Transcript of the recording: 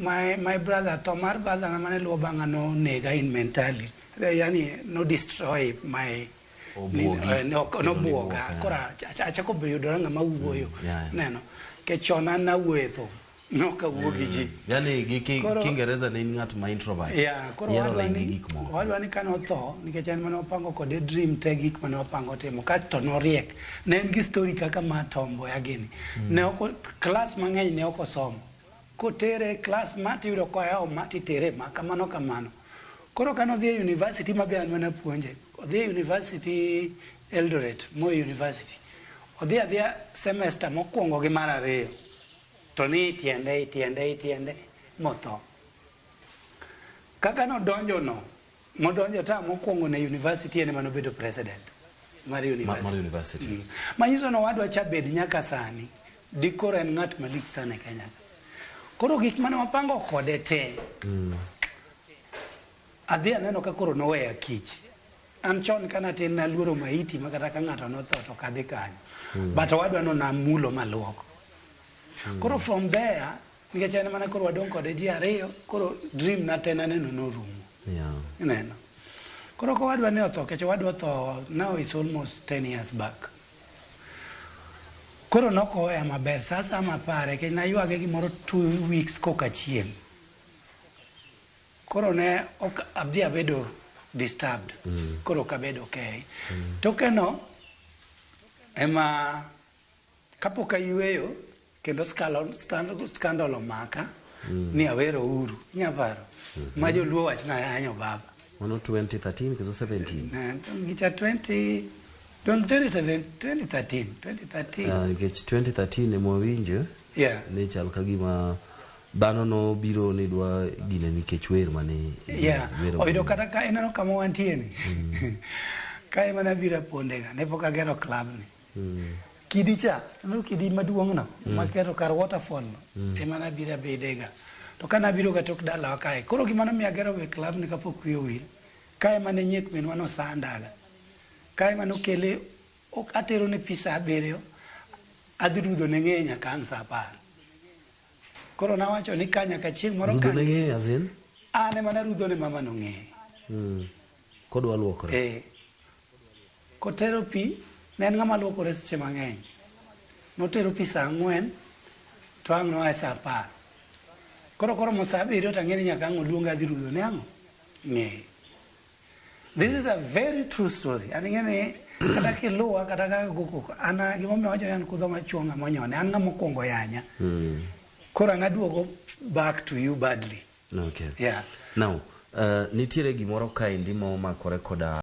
My brother, tho mar brother na mane luwo bang'a no nega in mentally. Yani no destroy my Obuogi. No buoga. Kendo Koro achako be yudora ng'ama wuoyo. Yeah. Neno. Ke chon an nawuoyo e thum. Nok awuo gi ji. Yani gi Koro- Kiingereza ne in ng'at ma introvert. Yeah, koro Ihero wadwa ling gi ni gik moko. wadwa ni kane otho nikech en mane wapango kode dream te, gik mane wapango timo ka to noriek. Ne en gi story kaka mar Tom Mboya gini. Ne ok class mang'eny ne ok osomo. Kotere e class ma tiyudo koyawo ma titere ma kamano kamano. Koro kane odhi e university ma be an mana puonje. Odhi e university Eldoret, Moi University. Odhi adhiya semester mokwongo gi mar ariyo. To ni itiende, itiende, itiende, motho. Kaka nodonjo no, modonjo term mokwongo ne university, en ema nobedo president mar university. Mar university. Manyiso ni owadwa cha bed nyaka sani, dikoro en ng'at malich sana e Kenya ka. Koro gik mane wapango kode te, adhi aneno ka koro noweya kich. An chon ka natin naluoro maiti ma kata ka ng'ato notho to ok adhi kanyo. But owadwa no namulo maluoko. Koro from there, nikech en mana koro wadong' kode ji ariyo, koro dream na te naneno norumo. Ineno. Koro ka owadwa ne otho, kech owadwa otho now is almost 10 years back. Koro nokoweya maber, sa asaya mapare, kech naywage gimoro 2 weeks koka achiem. Koro ne ok adhi abedo disturbed. Koro ok abedo okay. Tokeno ema kapok ayweyo kendo scandal omaka ni awero Uhuru. Inya paro? Ma joluo wachna ayanyo baba. Mano 2013 koso 17? Gicha 20 don't 27 2013 2013. Ah, nikech 2013 ema wawinjo ne chal ka gima dhano nobiro ni dwa gine nikech wer mane wero. Oyudo kata ka ineno kama wantie ni. Ka ema nabiro aponde ga, ne pok agero club ni. Kidi cha, ineno kidi maduong' no, maketo kar waterfall no, ema nabiro abede ga. To ka nabiro ga tok dalawa kae, koro gima nomiyo agero we club ni kapok wiya owil, ka ema ne nyiek minwa nosandaga. Ka ema nokele, ok atero ne pi sa 7, adhi rudho ne ng'eye nyaka ang' sa 10. Koro nawacho ni ka nyaka chieng' moro Rudho ka ne ng'eye as in? An ema narudho ne mama no ng'eye. Kodwa luokore. Eh. Kotero pi, ne en ng'ama luokore seche mang'eny. Notero pi sa 4, to ang' noa e sa 10. Koro koromo sa 7 to ang'e ni nyaka ang' oluonga adhi rudho ne ang'o? Ng'eye. This is a very true story. An ing'e ni kata kiluwa kata kaka go koko, an gimomiyo awacho ni an kudho machuo ng'ama onyone, an ng'ama okwongo yanya. Koro an aduogo back to you badly. Okay. Yeah. Now, nitiere gimoro kaendi ma omakore koda